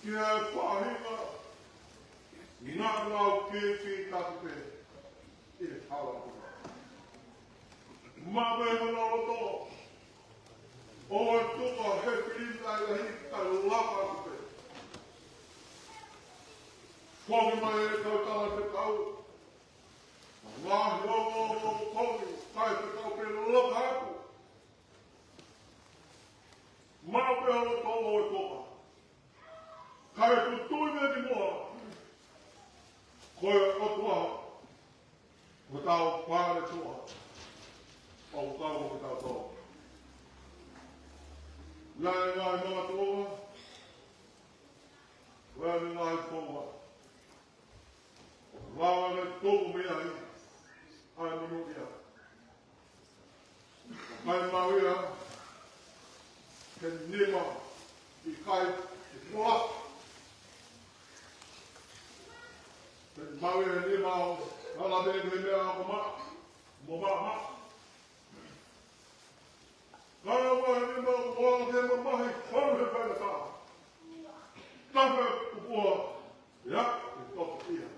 ki he faʻahinga ngaahi ngāue kehekehe ʻi he hala. Maʻu pē hono loto, ʻo tuku ʻa e fili lahi kae lava atu pē. Foaki mai ʻe he kau talafekau ngaahi ongoongo kovi, talafekau pē lava atu. Maʻu pē hono loto ʻo e toʻa. Kae tuʻu ki muʻa. Ko e ʻOtua, ko hotau Faletua, ʻoku kau mo kitautolu. Naʻe ngaahi makatuʻunga, ko e ngaahi founga. Lava ke tuku mei ai ʻa e monūʻia. Kae maʻu ia he nima ʻikai ke kula. Kae maʻu ia he nima ʻoku ala pē ki he meʻa ʻoku maʻa mo maʻamaʻa. Kae maʻu he nima ʻoku ala ke mamahi fonu he faingataʻa. Tafe kupuʻa ia ʻe toki ia.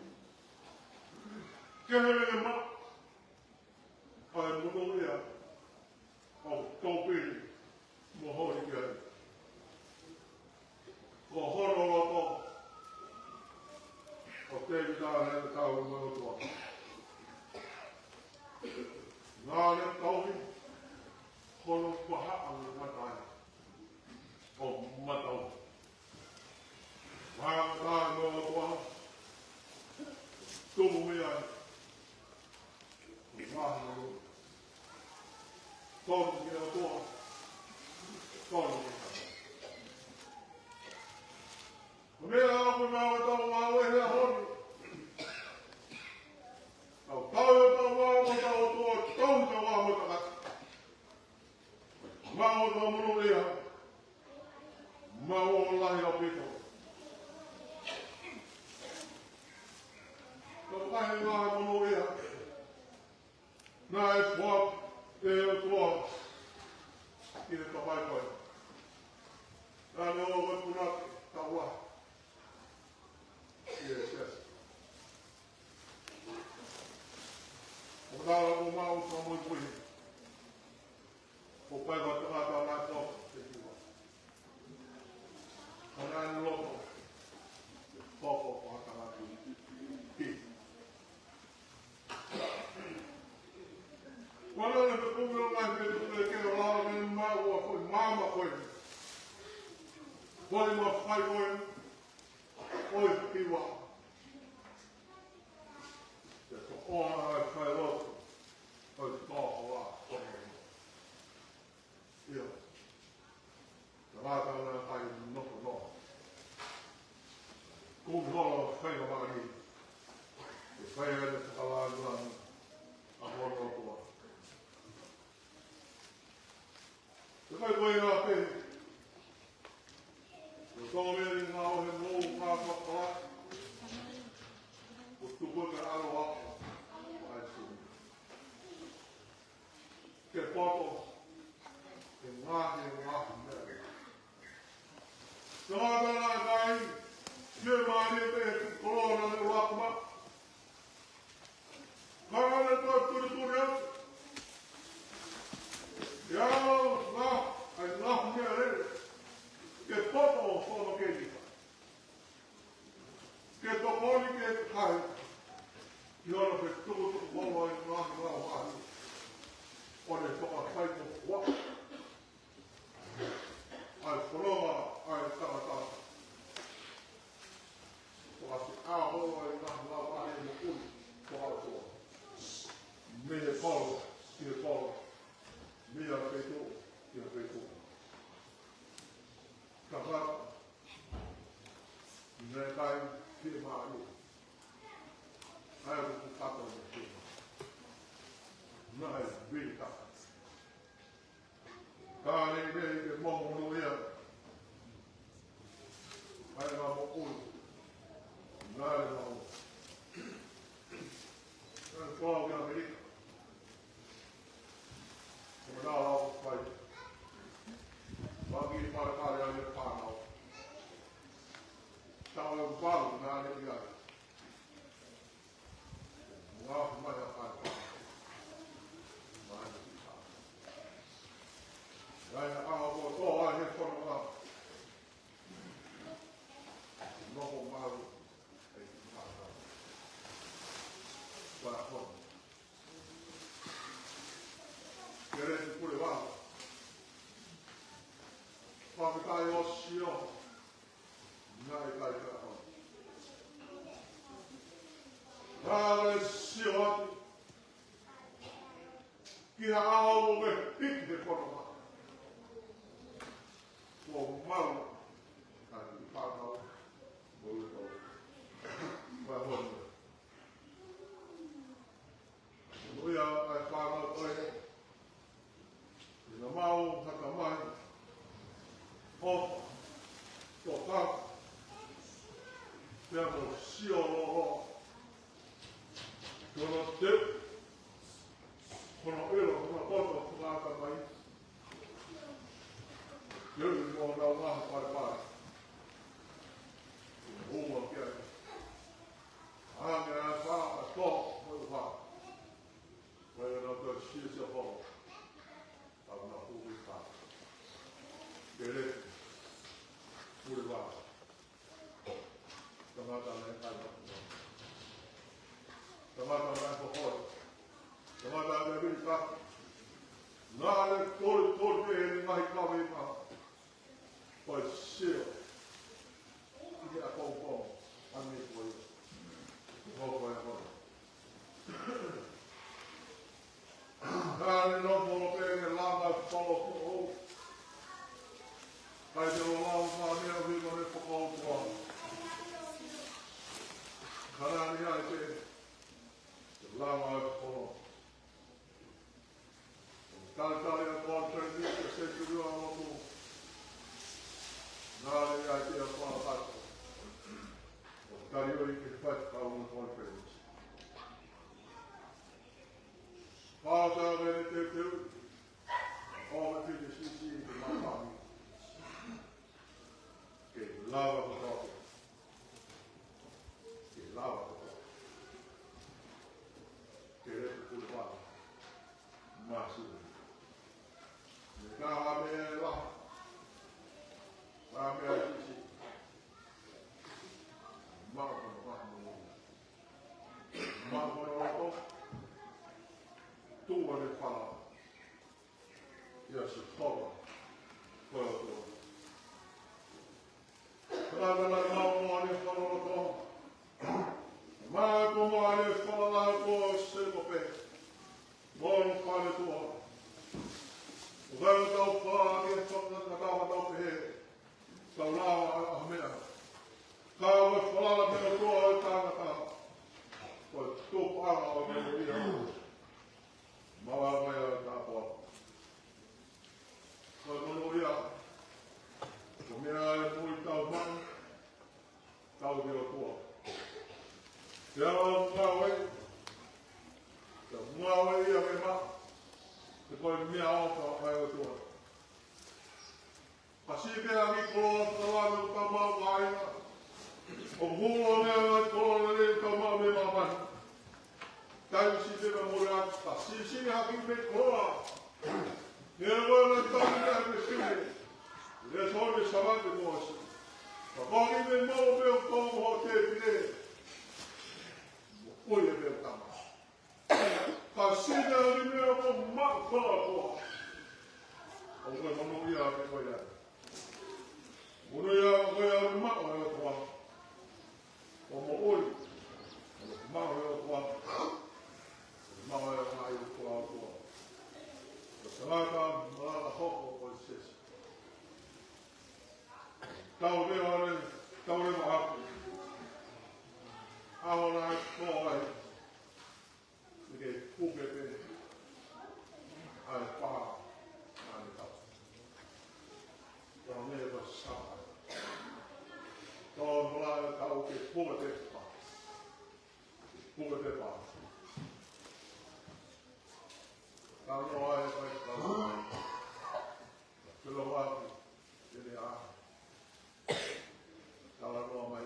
Kehe e maʻa ʻa e monūʻia ʻoku tau pili mo holi ki ai. Ko hono loto ʻo Tēvita ʻa e tau mo e ʻOtua. Naʻa ne tauhi hono vahaʻa mo e ngatae ʻo matau. Vahaʻa mo e ʻOtua. Tuku mei ai. Vahaʻa mo e ʻOtua. Tonu ki he ʻOtua. Tonu ki he ʻOtua. Ko e meʻa ʻoku nau tau ngāue he ʻaho ni. Tau tau e tau ngāue mo tau ʻOtua, tau tau ngāue mo tangata. Maʻu ʻa e monūʻia, maʻu ʻo lahi ʻaupito. Ka ko e ngaahi monūʻia naʻe foaki ʻe he ʻOtua ki he kakai ko ē. Naʻa ne ʻoange ʻa e punake, taua. Yes, yes. ʻO tala ko mau ka mo i kui. Ko pai ka tangata na ko te kiwa. Ka na ni loko. Ko ko ko tangata ki. Ko na le pe kumi o ngai pe kumi ke o la ni ma ua ko mama ko. Ko ni ma fai ko. ʻOi, kiwa. Te toʻo ana e fai lotu. ʻOi, toʻo hoa. Ia. Tangata na kai no Tō mei he ngāue he moʻunga fakalahi. ʻO tuku ke ʻaloʻofa ʻa e sū. Ke poto, ke ngaahi, ngaahi meʻa. Tangata naʻe kai, fiemālie pē he koloa naʻe ʻuluaki maʻu. Ka naʻe toe tulituli atu. ʻE ʻalu ngā, ʻai ngā meʻalele. Ke poto ʻo fono ke nika. Ke tokoni ke kai. ʻI hono fetukutuku holo ʻa e ngaahi lau ʻaho. ʻO ne fakafai ko kua. ʻA e fononga ʻa e tangata. Ko ʻasi ʻaho ʻa e ngaahi lau ʻaho mo ʻuli ko ʻAotua. Mei he kolo ki he kolo. Mei he feituʻu ki he feituʻu. Tangata naʻe kai fiemālie. ʻAi ʻoku kata mo fiemālie. Naʻe vili kata. Ka ne ne ke momo no ia. ʻAi ngā moʻui. Ngā le mau. Ngā le kua ki ʻAmelika. Ko na lau fai. Waki pare pare ai e pānau. Tau e pau ngā le ia. Ngā mai a kai pā. Mai a kai pā. Rai na ʻaho ko tō ai he fononga. Nofo mau. Ei, ngā tau. Pā fononga. Kere tu kule wā. Whakatai o sio. Naʻe kai ka au. Naʻe sio atu. Ki ha ʻaho ʻo me hiki he fononga. Ko mau. Ka ki whānau. Mo le kau. Wā honu. Ko ia ʻa e fānau ko ē. ʻI he mau haka mai. ʻOfa. Toka. Pea mo sio lōloa. Ko hono teu. Ko hono ʻilo, ko hono poto, ko hono haka mai. Teu mo nau ngaahi palepale. Ko hono ua ki ai. Ange a fa a to mo fa. Ko e na to si se ho. A na hu i fa. Kele. Pule va. Tangata na e kai na. Tangata na e hohoi. Tangata na e vili ka. Na le tole tole e ni mahi kave ma. Ko e sio. ʻI he ʻapongipongi, ʻa e meʻa ko ia. Ko e holo. Ka ne nofo pē ne langa folo ko ʻou. Kai te o lau ka ne o vino ne fakaʻotua. Ka na ni ai pē. Langa folo. Talitali ʻa e conference, ʻa e senituli ʻo e lotu. Naʻe ʻi ai pē ʻa Paula Pato. ʻO tali ʻo i ke fai ka ʻo e conference. Pāta me ne teuteu. ʻO me piti sisi i ke mātāmi. Ke lava ko tau. Ke lava ko tau. Ke le kukulu pā. Māsili. Ne ka ha meʻa ʻe lahi. Ha meʻa ʻe sisi. Maka ko no maka mo. Maka ko no loko. Tuʻa ne fala. ʻIa Sihova. Ko e ʻOtua. Kalanga mai mau mo ane fakaloloto. Mai ko mo ane fakaloloto se ko pē. Mo no fale tua. ʻO kai o tau fā ke fakakatau tau pehē. Tau lava ʻa e meʻa. Ka ʻo e falala mei he ʻOtua ʻo e tangata. Ko e tupu ʻanga ʻo e meʻa ia. Maua mai ʻa e tāpuaki. Ko e monūʻia. Ko e meʻa ʻe mui tau mai Siʻi pē ʻa e koloa fakalangi ʻoku tau maʻu ʻi he kāinga. ʻOku hulu ʻa e meʻa ʻa e koloa lelei ʻoku tau maʻu mei māmani. Taimi siʻi pē mo e ʻalu, ka siʻisiʻi hake mei he koloa. He ʻoku ʻikai ke tau meʻa ke sine. Lea sō ne savate mo asi. Ka ko e kiʻi meʻa mo pē ʻoku tau mo te pile. Mo ʻoi e meʻa tama. Ka sine ʻa e meʻa ʻoku maʻu kotoa. ʻOku ʻikai monūʻia pē ko ia. Monūʻia ko ia ʻoku maʻu ʻe he ʻOtua. ʻO moʻui. ʻOku maʻu ʻe he ʻOtua. ʻOku maʻu ʻe he ngaahi ʻOtua ʻOtua. Ko e tangata malanga hoko ko Sīsū. Tau leva le, tau leva aku. ʻAho naʻe ko ai. Ke puke pē ʻa e pā ʻa e tau. Tau ne pa sa. Tau mala e tau ke puke pē pā. Puke pē pā. Tau noa e pai tau. Ke lo watu, ke le a. Talanoa mai.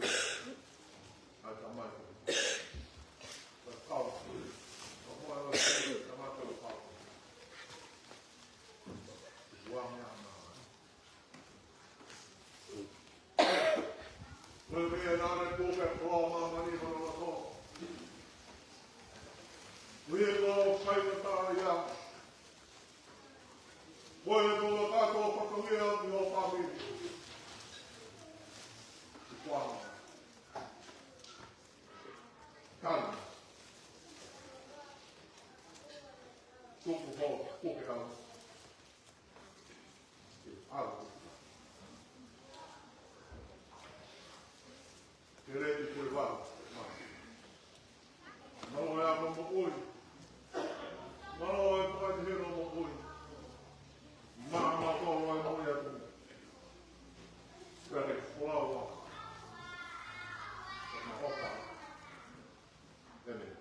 Ai tamai. Ka kau. Ka moa e watu, ka mata lo kau. Ua mea ana. Ko e meʻa naʻe puke ko māmani hono loto. Ko ia ko sai ka tā ia. Ko e tō kātoa fatongia ki ho fāmili. Kuana. Tana. Tuku ho, puke au. Au. Ke leti pule vau. Mālō e ʻaho moʻui. Mālō e tukai hero moʻui. Mālō mālō e moʻui atu. Kare folaua. Mālō. Amen.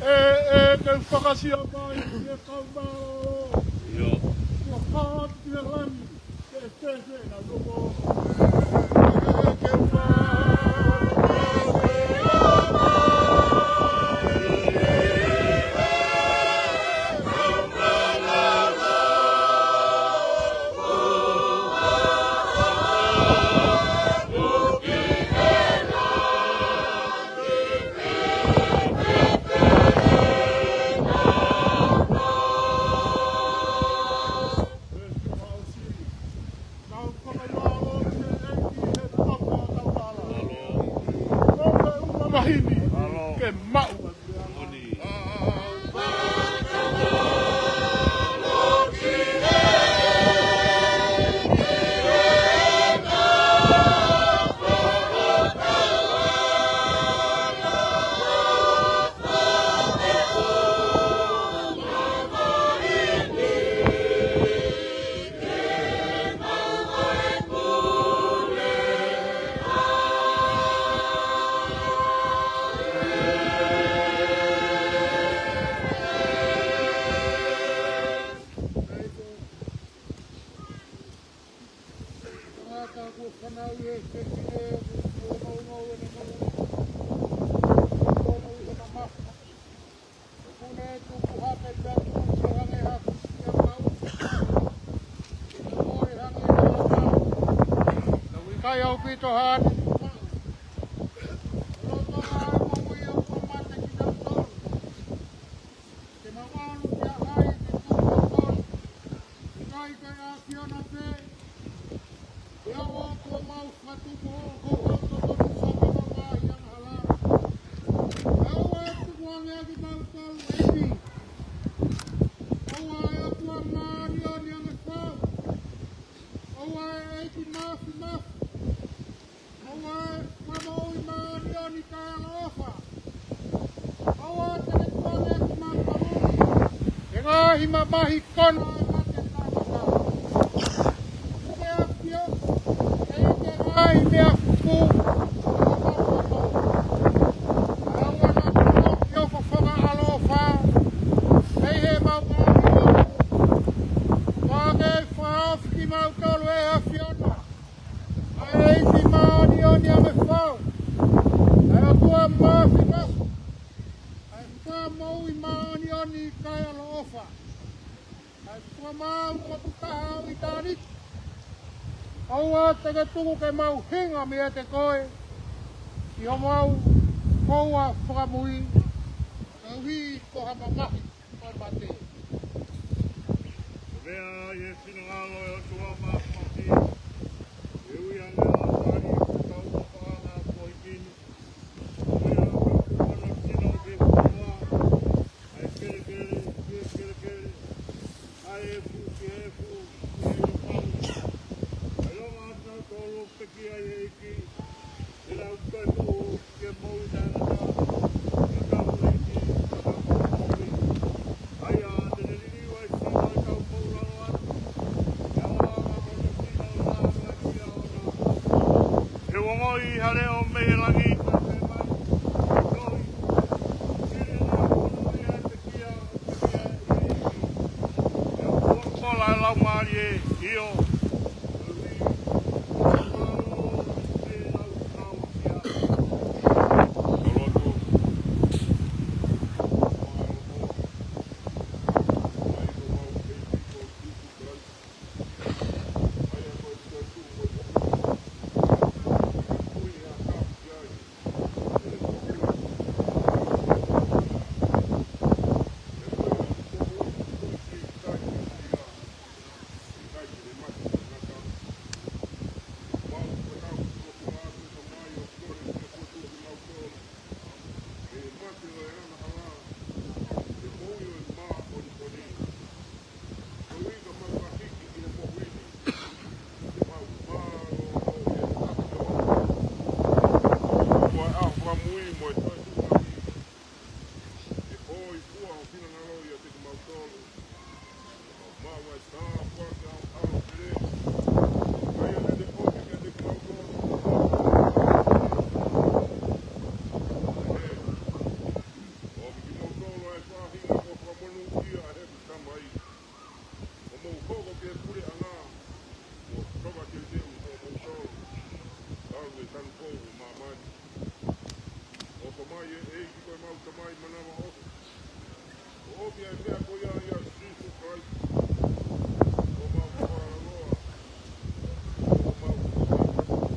ʻE, ʻe, ke fakasia mai, ʻe kau mālōlō. ʻIo. Kuo hā ki he langi, ke fefe na loko. Ke maʻu. Ka kuo fanauʻi ʻe he fefine, kuo nounou ʻene moʻui. Kuo nounou ʻi he mamafa. Kuo ne tupu hake pea tupu hangē ha fusi ʻi he maʻu. Kuo ne hangē ha ʻalu. Ka ʻoku ʻikai ʻaupito haʻane tupu. Lolotonga ʻa e moʻui ʻoku mate kinautolu. Te mau ʻalu ki ha ʻaho ke tupu ʻa e kolo. ʻIkai ko e ʻAfiona pē. ʻOua kuo mau fakatupu ʻo ko mau totonu saka mau ngaahi angahala. ʻOua ʻe tukuange ʻa kimautolu ʻEiki. ʻOua ʻe ʻOtua māʻoniʻoni ange fau. ʻOua ʻe ʻEiki Māfimafi. ʻOua ʻe Fakamoʻui māʻoniʻoni kae ʻaloʻofa. ʻOua te ke tukuange ʻa kimautolu ʻi he ngaahi mamahi konā ʻa e mate taʻengata. Tuku ke ʻAfio, ʻEiki, ʻa e ngaahi meʻa fufū ʻo homau fakamoʻui. ʻOua naʻa tuku ke ʻofa fakaʻaloʻofa, ʻEiki, ʻi heʻemau māʻoniʻoni. Kuo ke fakahaofi kimautolu ʻe he ʻAfiona. ʻA e ʻEiki māʻoniʻoni ange fau. ʻA e ʻOtua Māfimafi. ʻA e Fakamoʻui māʻoniʻoni kae ʻaloʻofa. ʻA e Fakamaau Kuo Tupu Taha ʻo ʻitāniti. ʻOua te ke tuku ke mau hinga meiate koe ʻi homau houa fakamui, koeʻuhi ko ha mamahi ʻo e mate. Ko e meʻa ʻi he finangalo ʻo e ʻOtua Māfimafi, ʻe ui ange ʻa e ʻAfio ki he kau ʻofaʻanga ko e kini. Ko ia ʻoku ʻoua naʻa tino ke kua, ʻa e kelekele ki he kelekele, ʻa e efu ki he efu, ki he efu. ʻAi ʻo ngata tolo pekia ʻEiki, ʻi he lau kai moʻo ke moʻui taʻengata, ʻi he kau ʻEiki, ʻi he kau moʻui. ʻAi ʻa te ne liliu ʻa e sino ʻi he kau moʻui lalo atu. ʻI he ʻaoʻanga ko hono sino ʻi he ʻaoʻanga. ʻE ongoʻi ha leʻo mei he langi, pea pehē mai, Loi, sili ʻa e moʻui ʻa e pekia, pekia ʻEiki. ʻE ʻoua ʻe kola ʻa e laumālie, ʻio. ʻOku mou hoko ki he puleʻanga, ʻo toka ke te u ko mou tolo, talu e tanu pou ʻo māmani. ʻOku mai ʻe ʻEiki ko e mau Tamai manavaʻofa. ʻO ʻomi ʻa e meʻa ko ia ʻia Sīsū Kalaisi. ʻO mau fakalaloa. ʻO mau fakalaloa.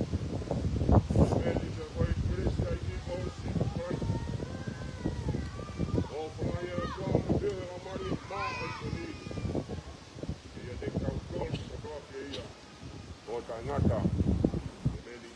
ʻEiki pea ko e kelesi ʻa e ʻEiki ko Sīsū Kalaisi. ʻOku mai ʻa e ʻOtua mo e Laumālie Māʻoniʻoni. ʻIate kitautolu kotoa pē ia, ʻo taʻengata. ʻEmeni.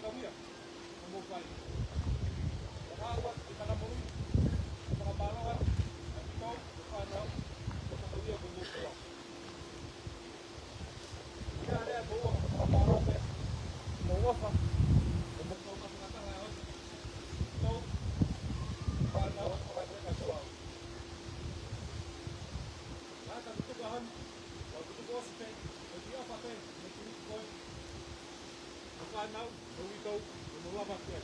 Ia, ko mou fai. Ko e ʻaho atu ki Takamui, fakamālō atu, ʻa kitautolu, ko e fānau, ko e fakaʻulia ko mou fua. Ia lea ko ua, fakamālō pē, mo ʻofa, ko mou kau ka fakataha atu, kitautolu, fānau, ko e fakaʻulia ko mou fua. Lata kutuka hanu, ʻo kutuka ʻosi pē, ʻo ki ʻofa pē, ʻo ki ʻofa pē. Ko fānau, ʻo uitou, ʻo mo lava pē.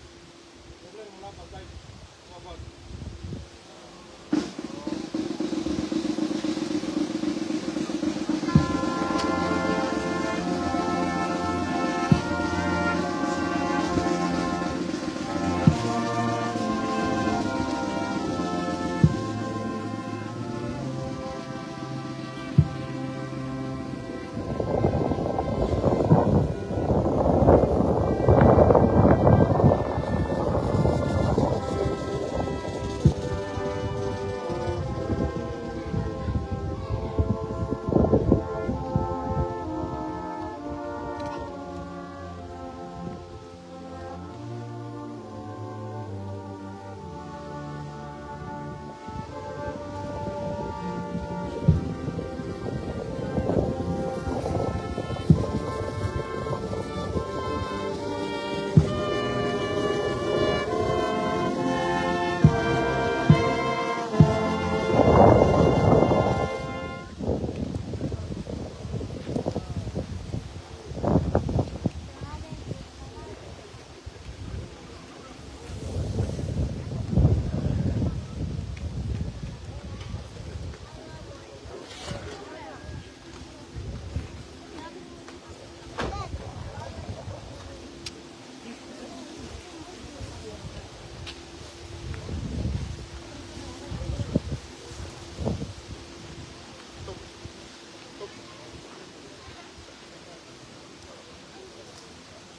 Ko lea mo lava pē, ʻo fānau.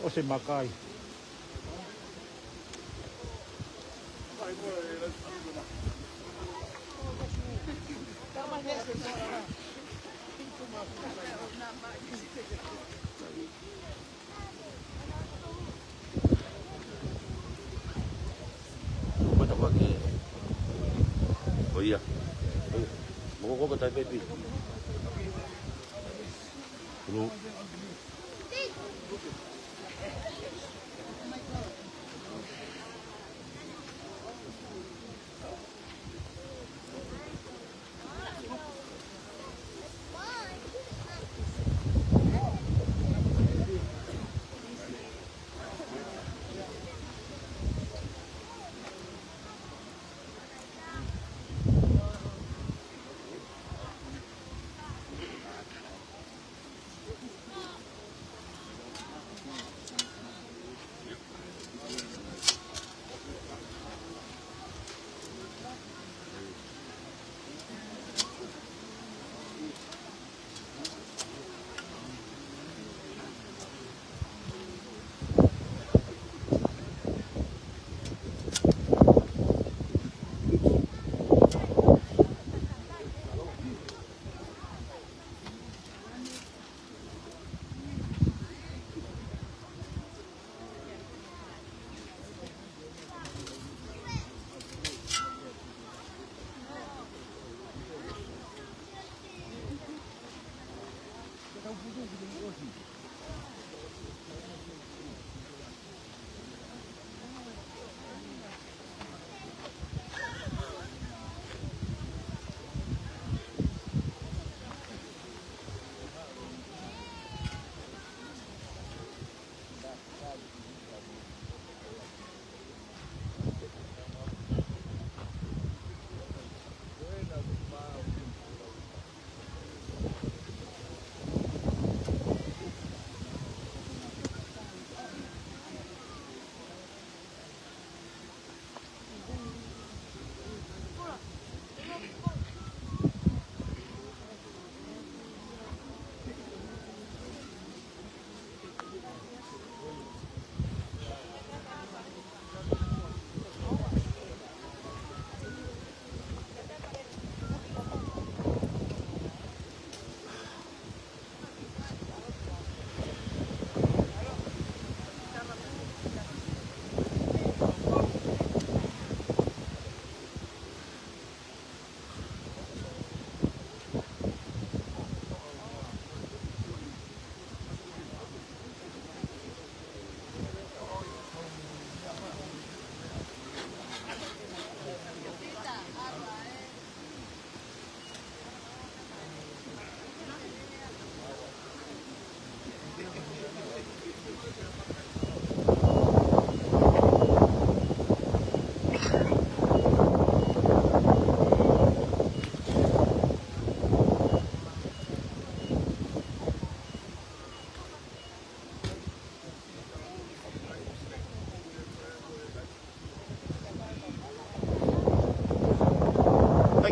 ʻOsi e makai. Mata wake. ʻO ia. Mo ko ko tai pepi. Kulu.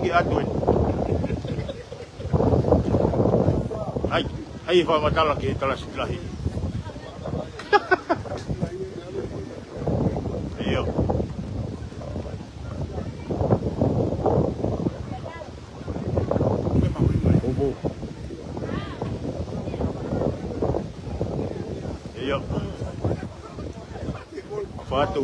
Ke atu eni. ʻAi, ʻai fakamatala ki he talasi lahi. ʻIo. ʻIo. Fatu.